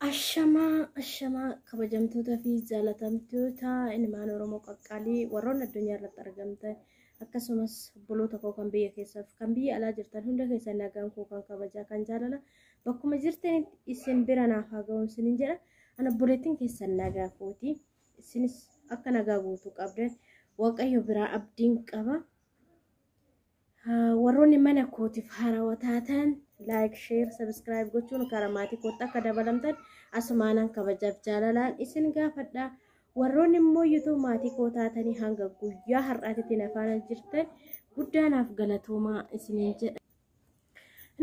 Ashamaa ashamaa kabajamtoota fi jaalatamtoota ilmaan Oromoo qaqqaalii warroonni addunyaa irratti argamtan, akkasumas obboloota koo kan biyya keessaaf kan biyya alaa jirtan hunda keessan, nagaan koo kan kabajaa kan jaalala bakkuma jirtanitti isin bira naaf haa ga'u isinin jedha. Ana obboleettiin keessan nagaa kooti. Isinis akka nagaa guutuu qabdan Waaqayyo biraa abdiin qaba. Warroonni mana kootiif haarawaa taatan like, share, subscribe gochuun karaa maatii kootti akka dabalamtan asumaanan kabajaaf jaalalaan isin gaafadha. Warroonni immoo YouTube maatii koo taatanii hanga guyyaa har'aatitti na faana jirtan guddaa naaf galatoomaa isiniin jedha.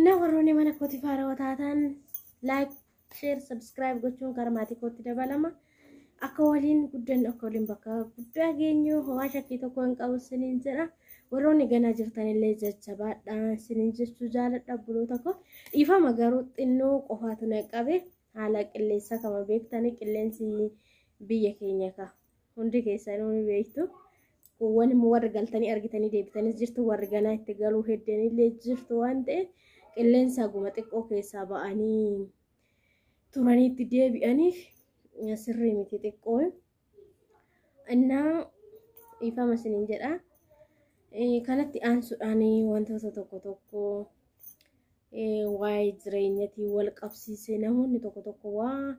Na warroonni mana kootiif haarawaa taatan like, share, subscribe gochuun karaa maatii kootti dabalama. Akka waliin guddannu, akka waliin bakka guddaa geenyu homaa shakkii tokko hin qabu isiniin jedha. Warroonni ganaa jirtanillee jajjabaadha isiniin jechuu jaaladha, obboloota koo. Dhiifama garuu xinnoo qofaatu na qabe, haala qilleensaa kama beektanii, qilleensi biyya keenya ka hundi keessanuu ni beektu. Kuuwwan immoo warri galtanii argitanii deebitanis jirtu, warri ganaa itti galuu heddanillee jirtu waan ta'eef, qilleensa haguma xiqqoo keessaa ba'anii turanii itti deebi'aniif sirrii miti xiqqoo. Innaa dhiifama isiniin jedha. Kanatti aansuudhaan wantoota tokko tokko waa'ee jireenyatiin wal qabsiisee namoonni tokko tokko waa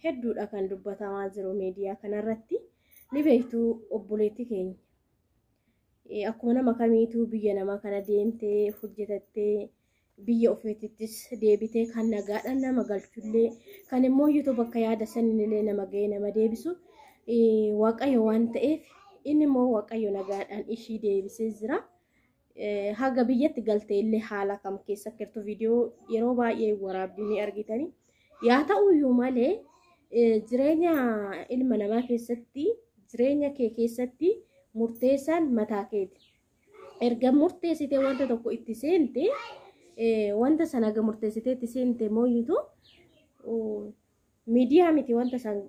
hedduudha kan dubbatamaa jiru miidiyaa kanarratti. Ni beektu, obboleetti keenya akkuma nama kamiituu biyya namaa kana deemtee hojjetattee biyya ofiitittis deebitee kan nagaadhaan nama galchullee, kan immoo iyyuu bakka yaada sanillee nama ga'ee nama deebisu Waaqayyo waan ta'eef, inni immoo Waaqayyo nagaadhaan ishii deebisee jira. Haga biyyatti galtee illee haala kam keessa akka jirtu viidiyoo yeroo baay'ee waraabdii ni argitanii. Yaa ta'uyyuu malee, jireenya ilma namaa keessatti, jireenya kee keessatti murteessaan mataa keeti. Erga murteessitee wanta tokko itti seente, wanta sana erga murteessitee itti seente mooyyutu miidiyaa miti, wanta san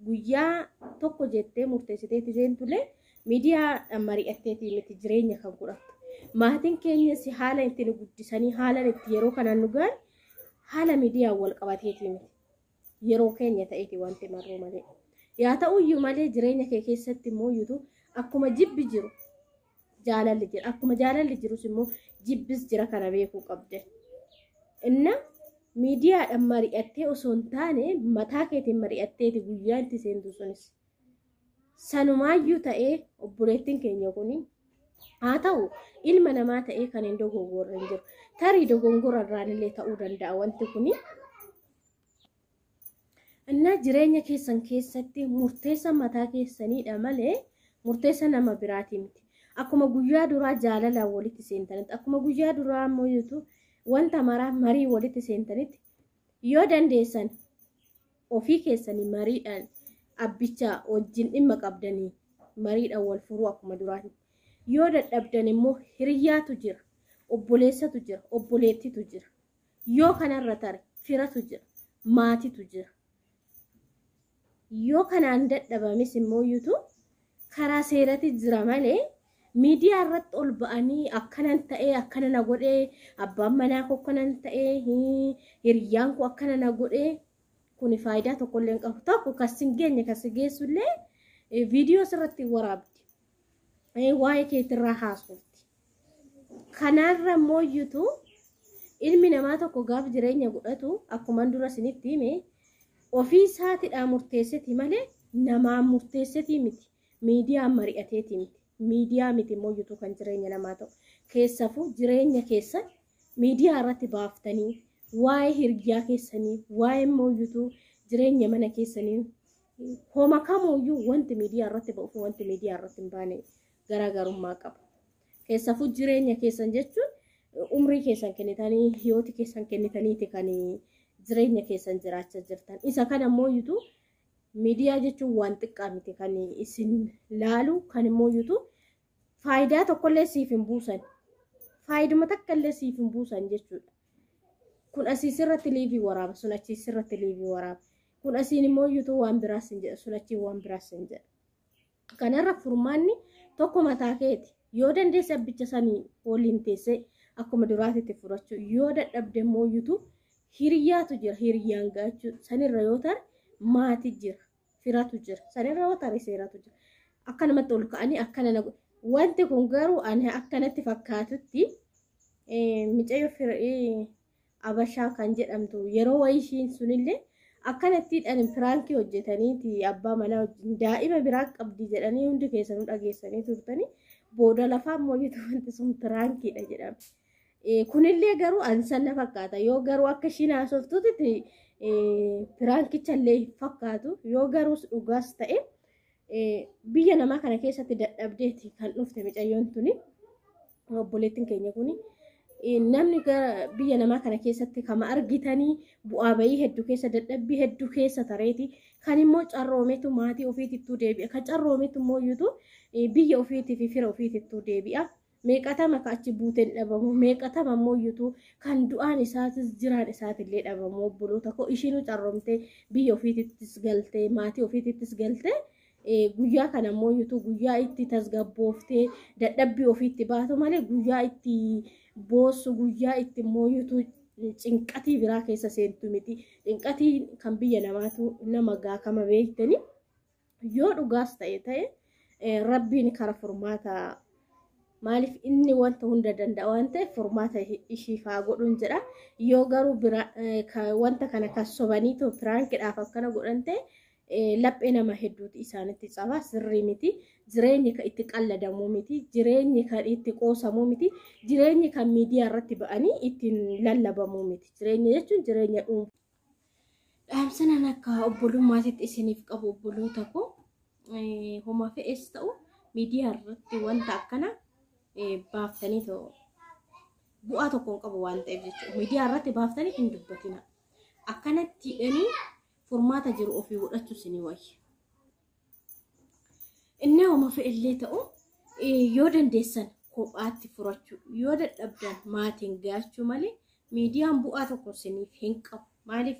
guyyaa tokko jettee murteessitee itti seentullee miidiyaa mari'atteetii miti jireenya kan godhattu. Maatiin keenyas haala itti nu guddisanii, haala itti yeroo kanaan nu gahan, haala miidiyaan wal qabateetii miti. Yeroo keenya ta'eeti wanti marruu malee. Yaa ta'uyyuu malee, jireenya kee keessatti immoo akkuma jibbi jiru jaalalli jira. Akkuma jaalalli jirus immoo jibbis jira, kana beekuu qabde. Inna miidiyaadhaan mari'attee osoo hin taane mataa keetiin mari'atteeti guyyaa itti seentu sunis. Sanumaayyuu ta'ee, obboleettiin keenya kun haa ta'u ilma namaa ta'ee kan hin dogoggorre hin jiru. Tarii dogongora irraan illee ta'uu danda'a wanti kuni. Innaa jireenya keessan keessatti murteessa mataa keessaniidha malee murteessa nama biraatii miti. Akkuma guyyaa duraa jaalalaan walitti seentanitti, akkuma guyyaa duraa immoo wanta maraa marii walitti seentanitti, yoo dandeessan ofii keessanii mariidhaan abbicha wajjin dhimma qabdanii mariidhaan wal furuu akkuma duraati. Yoo dadhabdan immoo hiriyyaatu jira, obboleessatu jira, obboleettitu jira. Yoo kanarra tare firatu jira, maatitu jira. Yoo kanaan dadhabames immoo yuutu karaa seerati jira malee, miidiyaa irratti ol ba'anii akkanan ta'ee, akkana na godhee, abbaan manaa koo akkanan ta'ee, hiriyyaan koo akkana na godhee, kuni faayidaa tokkollee hin qabu. Tokko kan sin geenye kan si geessullee viidiyoo sirratti waraabdi. Waa'ee keetirraa haasofti. Kanaarra immoo iyyutu ilmi namaa tokko gaaf jireenya godhatu, akkuma dura isinitti hime, ofii isaatiidhaa murteesseti malee namaan murteessetii miti. Miidiyaan mari'ateetii miti. Miidiyaa miti immoo iyyutu kan jireenya namaa ta'u. Keessafuu jireenya keessan miidiyaa irratti baaftanii waa'ee hiriyaa keessanii, waa'ee immoo iyyutu jireenya mana keessanii, homa kamuyyuu wanti miidiyaa irratti ba'u fi wanti miidiyaa irratti hin baane garaagarummaa qaba. Keessafuu jireenya keessan jechuun umrii keessan kennitanii, hiyooti keessan kennitaniiti kan jireenya keessan jiraachaa jirtan. Isa kana immoo iyyutu miidiyaa jechuun waan xiqqaa miti kan isin laalu, kan immoo iyyutu faayidaa tokkollee siif hin buusan. Faayiduma takka illee siif hin buusan jechuudha. Kun asii sirratti live waraaba, sun achii sirratti live waraaba. Kun asiin immoo iyyutu waan biraas hin jedha, sun achii waan biraas hin jedha. Kanarra furmaanni tokko mataa keeti. Yoo dandeesse abbicha sanii waliin teessee akkuma duraatitti furachuu, yoo dadhabde immoo iyyutu Hiriyyaatu jira, hiriyyaan gaachuu sanirra yoo tare maati jira, firatu jira, sanirra yoo tare seeratu jira. Akkanumatti ol ka'anii akkana na wanti kun garuu ani akkanatti fakkaatutti mucayyoo firii Abashaa kan jedhamtu yeroo wayii ishiin sunillee akkanattiidhaan piraankii hojjetaniiti abbaa manaa wajjin daa'ima biraa qabdi jedhanii hundi keessanuu dhageessanii turtanii, booda lafaa immoo wanti sun piraankiidha jedhama. Kunillee garuu ansan na fakkaata. Yoo garuu akka ishiin haasoftutti piraankicha illee hin fakkaatu. Yoo garuu dhugaas ta'e, biyya namaa kana keessatti dadhabdeeti kan dhufte mucayyoon tuni, obboleettiin keenya kuni. Namni biyya namaa kana keessatti kama argitanii bu'aa bayii hedduu keessa, dadhabbii hedduu keessa tareeti. Kan immoo carroometu maatii ofiitittuu deebi'a. Kan carroometu immoo iyyuu biyya ofiitii fi fira ofiitittuu deebi'a. Meeqatama ka achi buuteen dhabamu, meeqatama immoo iyyuu kan du'aan isaatis jiraan isaatillee dhabamu. Obboloota koo, ishiinuu carroomtee biyya ofiitittis galtee, maatii ofiitittis galtee, guyyaa kana immoo iyyuu guyyaa itti tasgabbooftee dadhabbii ofiitti baatu malee, guyyaa itti boossu, guyyaa itti immoo iyyuu cinqatii biraa keessa seentu miti. Cinqatii kan biyya namaatu nama gaakama beektanii. Yoo dhugaas ta'e rabbiin kara furmaata, maaliif inni wanta hunda danda'a waan ta'eef, furmaata ishiif haa godhuun jedha. Yoo garuu wanta kana kan sobanii too piraankiidhaaf akkana godhan ta'e, laphee nama hedduutu isaanitti caba. Sirrii miti. Jireenyi kan itti qalladamuu miti. Jireenyi kan itti qoosamuu miti. Jireenyi kan miidiyaa irratti ba'anii ittiin lallabamuu miti. Jireenya jechuun jireenya dhuunfaa. Dhaamsanan akka obbolummaatitti isiniif qabu, obboloota koo, homa fe'es ta'u miidiyaa irratti wanta akkana baaftanii ta'u bu'aa tokko hin qabu waan ta'eef jechuudha. Miidiyaa irratti baaftanii hin dubbatina. Akkanatti hidhanii furmaata jiru ofii godhachuu isinii wayya. Inni homa fe'ellee ta'u, yoo dandeessan kophaatti furachuu, yoo dadhabdan maatiin gaachuu malee miidiyaan bu'aa tokko isiniif hin qabu. Maaliif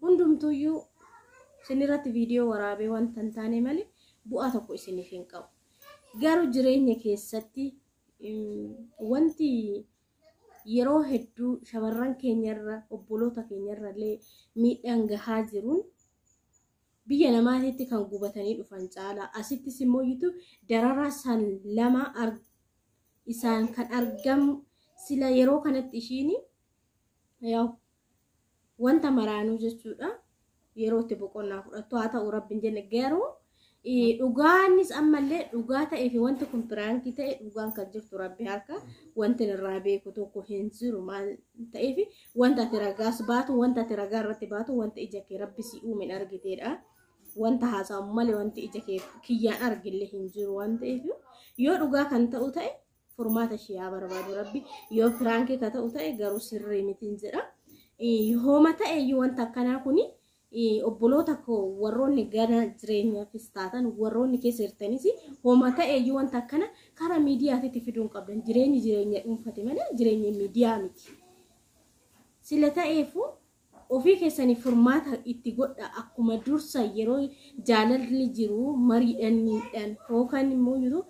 hundumtuuyyuu isinirratti viidiyoo waraabee wanta hin taane malee bu'aa tokko isiniif hin qabu. Garuu jireenya keessatti wanti yeroo hedduu shamarran keenyarra, obboloota keenyarra illee miidhaan gahaa jiruun, biyya namaatitti kan gubatanii dhufan caalaa asittis immoo dararaa san lama isaan kan argamu. Sila yeroo kanatti ishiin wanta maraanuu jechuudha, yeroo itti boqonnaa fudhattu haa ta'u rabbiin jenne. Garuu dhugaanis ammallee dhugaa ta'ee fi wanti kun piraankii ta'e, dhugaan kan jirtu rabbi harka, wanti irraa beeku tokko hin jiru. Maal ta'eef wanta ati ragaas baatu, wanta ati ragaa irratti baatu, wanta ija kee rabbi si uumen argiteedha. Wanta haasa'amu malee wanti ija kee kiyyaan argillee hin jiru waan ta'eef, yoo dhugaa kan ta'u ta'e furmaata ishee haa barbaadu rabbi. Yoo piraankii ka ta'u ta'e garuu sirrii mitiin jedha. Hooma ta'e iyyuu wanta akkanaa kuni, obboloota koo, warroonni gara jireenyaafis taatan, warroonni keessa jirtanis, hooma ta'e iyyuu wanta akkana karaa miidiyaatitti fiduu hin qabdan. Jireenyi jireenya dhuunfate malee jireenya miidiyaa miti. Sila ta'eefu ofii keessanii furmaata itti godha. Akkuma dursa yeroo jaalalli jiru mariidhaan yookaan immoo jiru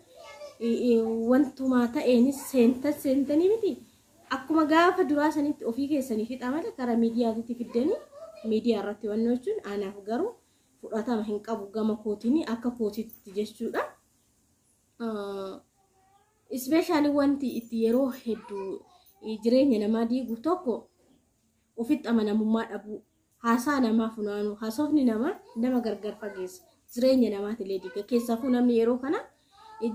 wantuma ta'eenis seentan seentanii miti. Akkuma gaafa duraa sanitti ofii keessanii fixa malee karaa miidiyaatitti fiddanii miidiyaa irratti wanni jechuun anaaf garuu fudhatama hin qabu gama kootiin, akka kootitti jechuudha. Especially wanti itti yeroo hedduu jireenya namaa diigu tokko ofitti amanamummaa dhabuu, haasaa namaa funaanuu. Haasofni namaa nama gargar fageessa, jireenya namaatillee diiga. Keessaafuu namni yeroo kana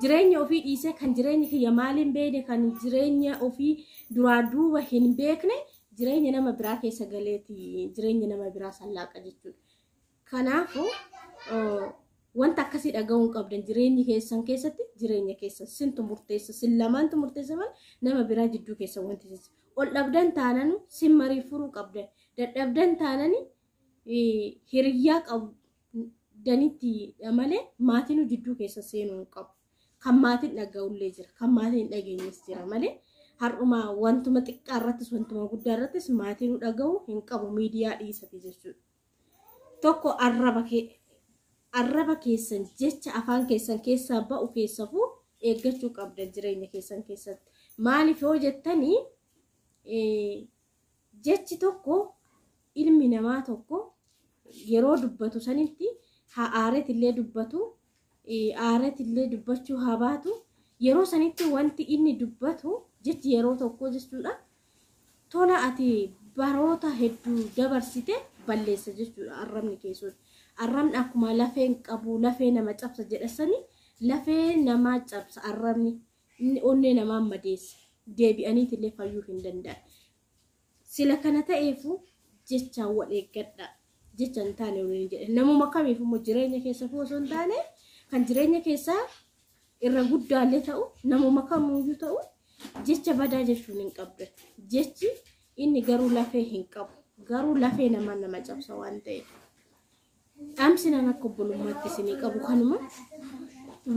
jireenya ofii dhiisee kan jireenya kiyya maaliin beekne, kan jireenya ofii duraa duuba hin beekne, jireenya nama biraa keessa galeeti jireenya nama biraa sallaaqa jechuudha. Kanaafuu wanta akkasii dhaga'uu hin qabdan. Jireenyi keessan keessatti jireenya keessan sintu murteessa, sin lamaantu murteessa malee nama biraa jidduu keessa wanti ol dhabdan taananu sin marii furuu qabdan. Dadhabdan taanani hiriyyaa qabdanitti malee maatiin jidduu keessa seenuu hin qabu. Kan maatiin dhaga'ullee jira, kan maatiin hin dhageenyes jira malee har'uma wantuma xiqqaa irrattis wantuma guddaa irrattis maatiin dhaga'uu hin qabu miidiyaa dhiisate jechuudha. Tokko arraba keessan, jecha afaan keessan keessaa ba'u keessafuu eeggachuu qabdan jireenya keessan keessatti. Maaliif yoo jettanii, jechi tokko Ilmi namaa tokko yeroo dubbatu sanitti haa aareetillee dubbatu, aareetillee dubbachuu haa baatu, yeroo sanitti wanti inni dubbatu jechi yeroo tokko jechuudha. Tola ati baroota hedduu dabarsite balleessa jechuudha arrabni keessuun. Arrabni akkuma lafeen qabu lafee nama cabsa jedhasani lafee namaa cabsa arrabni, inni onnee namaa madeessa. Deebi'aniitillee fayyuu hin danda'an. Sila kana ta'eefu jechaan wal eeggadha. Jecha hin taane waliin jedhe. Namuma kamiif immoo jireenya keessa osoo hin taane kan jireenya keessaa irra guddaallee ta'u namuma kamiyyuu ta'u jecha badaa jechuun hin qabdan. Jechi inni garuu lafee hin qabu. Garuu lafee namaa nama cabsa waan ta'eef. Dhaamsi nan akka obbolummaatti isinii qabu kanuma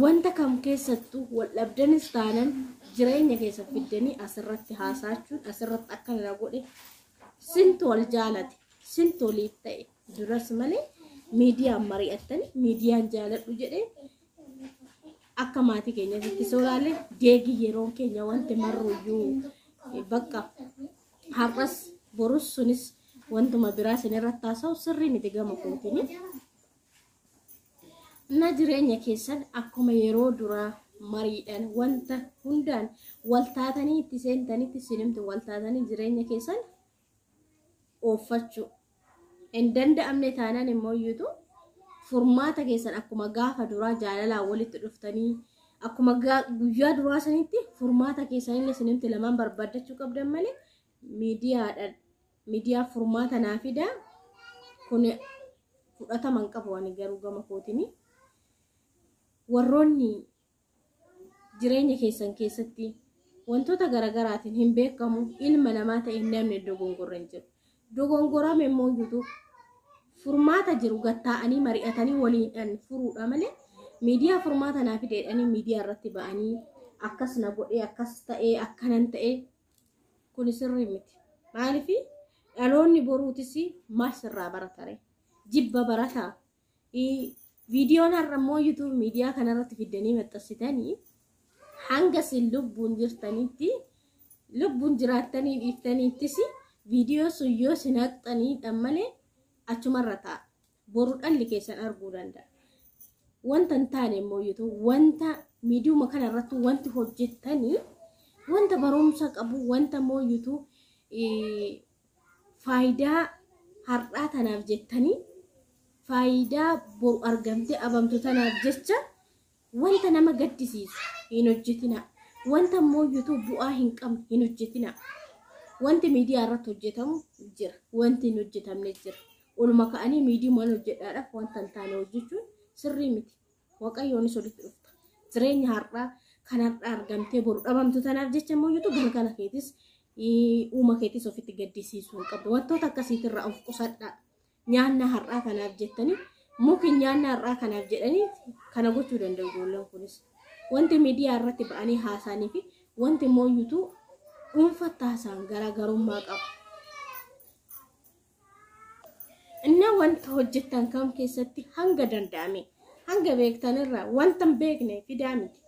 wanta kam keessattuu wal dhabdanis taanan jireenya keessa fiddanii asirratti haasaachuun asirratti akkana na godhe sintu wal jaalate sintu waliif ta'e duras malee miidiyaan mari'attanii miidiyaan jaaladhu jedhee akka maatii keenyatti sooraalee deegii yeroon keenya wanti marruyyuu bakka har'as borus sunis wantuma biraa isinirratti haasa'u sirrii miti gama kootini. Na jireenya keessan akkuma yeroo duraa mariidhaan wanta hundaan wal taatanii itti seentanitti sinimti wal taatanii jireenya keessan ooffachuu hin danda'amne taanaan immoo iyyuutu furmaata keessan akkuma gaafa duraa jaalalaan walitti dhuftanii akkuma guyyaa duraa sanitti furmaata keessanillee sinimti lamaan barbaaddachuu qabdan malee miidiyaadhaan miidiyaa furmaata naa fidaa kun fudhatama hin qabu ani garuu gama kootini. Warroonni jireenya keessan keessatti wantoota garaagaraatiin hin beekamu ilma namaa ta'e namni dogongorra hin jiru. Dogongorame immoo iyyuu furmaata jiru gattaa'anii mari'atanii waliin furuudha malee miidiyaa furmaata naa fideedhanii miidiyaa irratti ba'anii akkas na godhee akkas ta'ee akkanan ta'ee kun sirrii miti. Maaliif dhaloonni boruutis maal sirraa baratare? Jibba barataa. Viidiyoon har'a immoo YouTube miidiyaa kanarratti fiddanii maxxansitanii hanga isin lubbuun jirtanitti lubbuun jiraattanii dhiiftaniittis viidiyoo sun yoo isin haqxanii malee achumarra ta'a. Boru dhalli keessan arguu danda'a. Wanta hin taane immoo YouTube wanta miidiyuma kanarratti wanti hojjettanii wanta barumsa qabu wanta immoo YouTube faayidaa har'aa tanaaf jettanii faayidaa boru argamtee abamtu tanaaf jecha wanta nama gaddisiisu hin hojjetina. Wanta immoo YouTube bu'aa hin qabne hin hojjetina. Wanti miidiyaa irratti hojjetamu jira. Wanti hin hojjetamne jira. Oluma ka'anii miidiyaa hojjedhaadhaaf wanta hin taane hojjechuun sirrii miti. Waaqayyoonis walitti dhufta. Jireenya har'aa kan har'aa argamtee boru dhabamtu tanaaf jecha immoo YouTube galgala keetis uuma keetis ofitti gaddisiisuu hin qabdu. Wantoota akkasiitirraa of qusadhaa. Nyaanna har'aa kanaaf jettanii muki nyaanna har'aa kanaaf jedhanii kana gochuu danda'u ijoolleen kunis. Wanti miidiyaa irratti ba'anii haasa'anii fi wanti immoo YouTube dhuunfatti haasa'an garaagarummaa qabu. Inna wanta hojjettan kam keessatti hanga danda'ame hanga beektanirraa wanta hin beekne fidaa miti.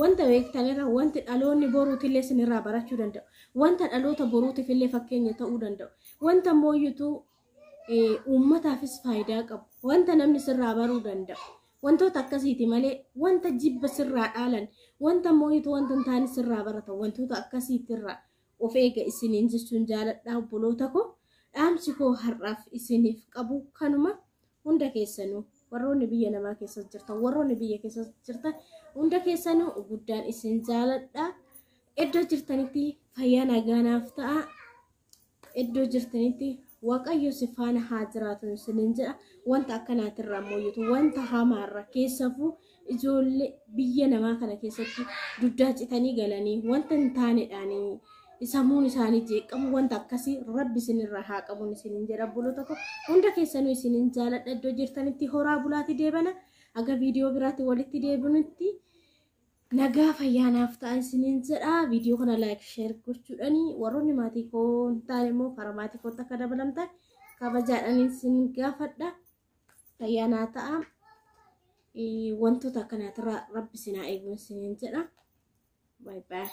Wanta beektanirraa wanti dhaloonni boruutillee isinirraa barachuu danda'u. Wanta dhaloota boruutiifillee fakkeenya ta'uu danda'u. Wanta immoo YouTube uummataafis faayidaa qabu. Wanta namni sirraa baruu danda'u. Wantoota akkasiiti malee wanta jibba sirraa dhaalan wanta immoo wanta hin taane sirraa baratan wantoota akkasiitirraa of eega isiniin jechuun jaaladhaa obboloota koo. Dhaamsi koo har'aaf isiniif qabu kanuma hunda keessanuu warroonni biyya namaa keessa jirtan warroonni biyya keessa jirtan hunda keessanuu guddaan isin jaaladha. Iddoo jirtanitti fayyaa nagaanaaf ta'a. Iddoo jirtanitti Waaqayyo si faana haa jiraatu isiniin jedha. Wanta akkanaatirraa immoo iyyuu wanta hamaarra keessafuu ijoollee biyya namaa kana keessatti dugdaa citanii galanii wanta hin taanedhaanii sammuun isaanii jeeqamu wanta akkasii rabbi isinirraa haa qabuun isiniin jedha obboloota koo. Hunda keessanuu isiniin jaaladha. Iddoo jirtanitti horaa bulaatti deebana. Aga viidiyoo biraatti walitti deebinutti nagaa fayyaanaaf ta'a isiniin jedha. Viidiyoo kana like share gochuudhaani warroonni maatii koo hin taane immoo karaa maatii kootti akka dabalamtan kabajaadhaan isin gaafadha. Fayyaanaa ta'a. Wantoota akkanaatirraa rabbi isin haa eegu isiniin jedha. Bye bye.